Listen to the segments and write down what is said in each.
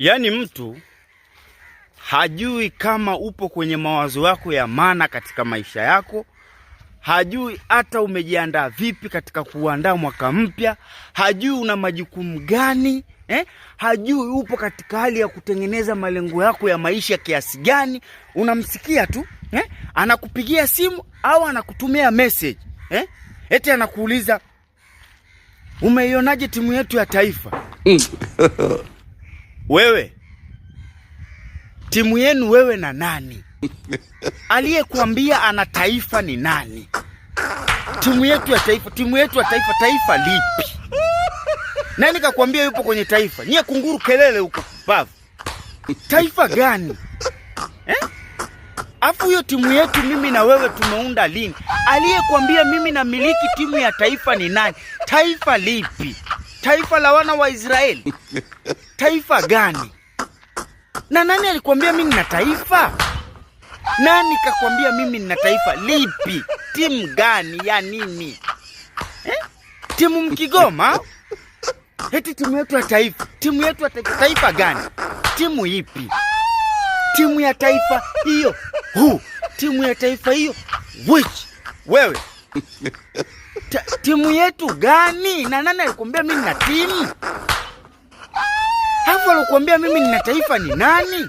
Yaani mtu hajui kama upo kwenye mawazo yako ya maana katika maisha yako, hajui hata umejiandaa vipi katika kuandaa mwaka mpya, hajui una majukumu gani eh? Hajui upo katika hali ya kutengeneza malengo yako ya maisha kiasi gani. Unamsikia tu eh? Anakupigia simu au anakutumia message eh? Eti anakuuliza umeionaje timu yetu ya taifa? Wewe timu yenu wewe na nani? Aliyekuambia ana taifa ni nani? Timu yetu ya taifa, timu yetu ya taifa, taifa lipi? Nani kakwambia yupo kwenye taifa? Nyie kunguru kelele huko bavu. Taifa gani eh? Afu hiyo timu yetu mimi na wewe tumeunda lini? Aliyekuambia mimi namiliki timu ya taifa ni nani? Taifa lipi? Taifa la wana wa Israeli? Taifa gani? Na nani alikwambia mimi nina taifa? Nani kakwambia mimi nina taifa lipi? Timu gani ya nini eh? Timu Mkigoma? Eti timu yetu ya taifa, timu yetu ya taifa, taifa gani? Timu ipi? Timu ya taifa hiyo hu, timu ya taifa hiyo which? Wewe timu yetu gani? Na nani alikwambia mimi nina timu? Hapo alikwambia mimi nina taifa ni nani?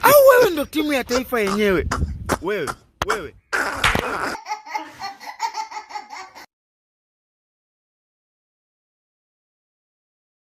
Au wewe ndo timu ya taifa yenyewe? Wewe, wewe.